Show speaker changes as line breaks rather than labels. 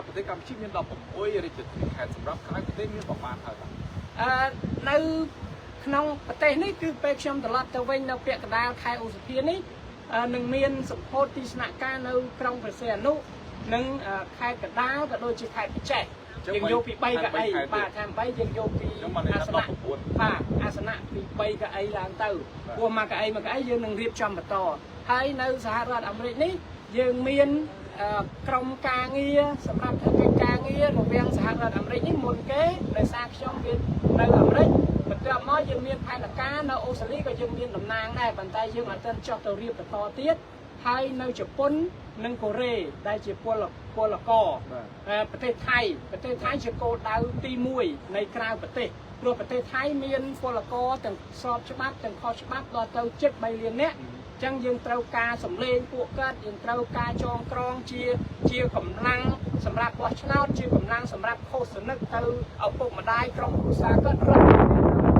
ប្រទេសកម្ពុជាមាន16រាជធានីខេត្តសម្រាប់ក្រៅប្រទេសមានប្រមាណហើយបាទ
នៅក្នុងប្រទេសនេះគឺពេលខ្ញុំត្រឡប់ទៅវិញនៅពាក់កណ្ដាលខែឧសភានេះនឹងមានសម្ពោធទីស្នាក់ការនៅក្រុងព្រះសីហនុនិងខេត្តកណ្ដាលក៏ដូចជាខេត្តក្រចេះយើងយកពី3កៅអីបាទថា8យើងយកពី
ខ្ញុំបានន័យ
អាស
ថា
នៈ
19
បាទអាសនៈពី3កៅអីឡើងទៅព្រោះមួយកៅអីមួយកៅអីយើងនឹងរៀបចំបន្តហើយនៅសហរដ្ឋអាមេរិកនេះយើងមានក្រុមការងារសម្រាប់ធ្វើកិច្ចការងាររវាងសហរដ្ឋអាមេរិកនេះមុនគេដោយសារខ្ញុំវានៅអាមេរិកបន្ទាប់មកយើងមានផែនការនៅអូស្ត្រាលីក៏យើងមានតំណាងដែរប៉ុន្តែយើងអត់ទាន់ចុះទៅរៀបបន្តទៀតហើយនៅជប៉ុននិងកូរ៉េដែលជាពលករ
បាទ
ប្រទេសថៃប្រទេសថៃជាគោលដៅទី1នៃក្រៅប្រទេសព្រោះប្រទេសថៃមានពលករទាំងស្របច្បាប់ទាំងខុសច្បាប់ដល់ទៅជិត3លាននាក់អញ្ចឹងយើងត្រូវការសម្លេងពួកគាត់យើងត្រូវការចងក្រងជាកម្លាំងសម្រាប់បោះឆ្នោតជាកម្លាំងសម្រាប់ឃោសនិកទៅឪពុកម្ដាយក្រុមគ្រួសារគាត់រត់